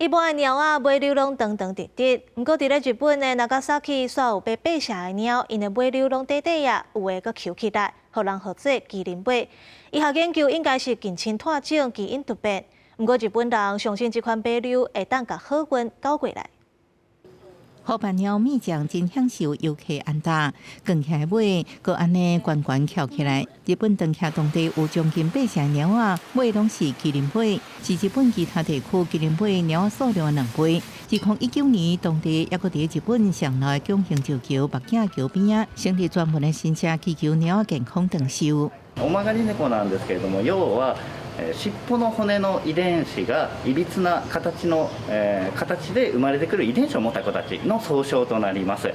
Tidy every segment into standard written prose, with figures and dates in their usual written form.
一般的貓仔尾溜攏長長直直，毋過佇咧日本的長崎，煞有爬八斜的貓，𪜶的尾溜攏短短仔，有的閣虯起來，予人號做麒麟尾。醫學研究應該是近親脫種基因突變，毋過日本人相信這款尾溜會當共好運攪過來。虎斑貓米醬真享受遊客按打，捲起來尾，閣按呢懸懸翹起來。日本長崎當地有將近八成貓仔尾攏是麒麟尾，是日本其他地區麒麟尾貓仔數量的兩倍。2019年，當地猶閣佇日本上老的拱形石橋目鏡橋邊仔，成立專門的神社祈求貓仔健康長壽。尾曲がり猫なんですけれども、要は尻尾の骨の遺伝子がいびつな形の、形で生まれてくる遺伝子を持った子たちの総称となります。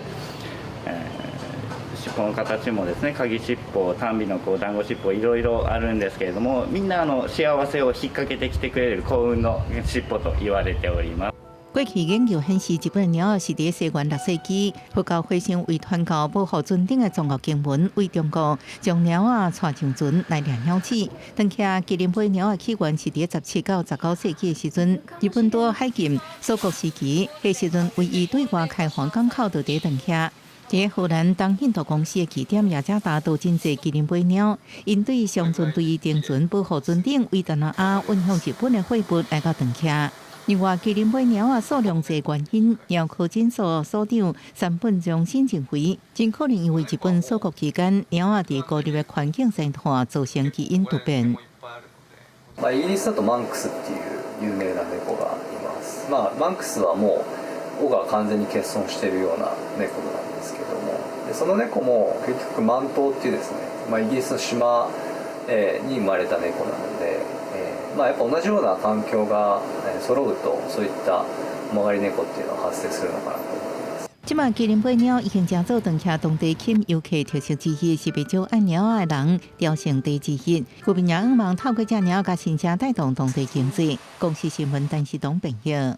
尻尾の形もですね、鍵尻尾、短尾の子、団子尻尾、いろいろあるんですけれども、みんな幸せを引っ掛けてきてくれる幸運の尻尾と言われております。過去研究顯示，日本貓是佇西元6世紀，佛教和尚為傳教保護船頂的宗教經文，為中國將貓仔帶上船來掠鳥鼠。長崎麒麟尾貓的起源是佇17到19世紀的時陣，日本島海禁鎖國時期，彼時陣唯一對外開放港口就佇長崎。佇荷蘭東印度公司的據點雅加達都真濟麒麟尾貓，𪜶對商船對登船保護船頂，為東南亞運向日本的貨物來到長崎。另外，麒麟尾貓仔數量濟原因，貓科診所所長山本忠信認為，真可能因為日本鎖國期間，貓仔佇孤立的環境生活造成基因突變。まあ、イギリスだとマンクスっていう有名な猫がいます。まあ、マンクスはもう尾が完全に欠損しているような猫なんですけども、でその猫も結局マン島っていうですね、まあ、イギリスの島に生まれた猫なので、まあ、やっぱ同じような環境が揃うとそういった尾曲がり猫っていうのは発生するのかなと思います。這擺麒麟尾貓已經成做長崎當地吸引遊客特色之一，是袂少愛貓仔的人朝聖地之一。居民也向望透過這貓仔佮神社帶動當地經濟。公視新聞陳世東編譯。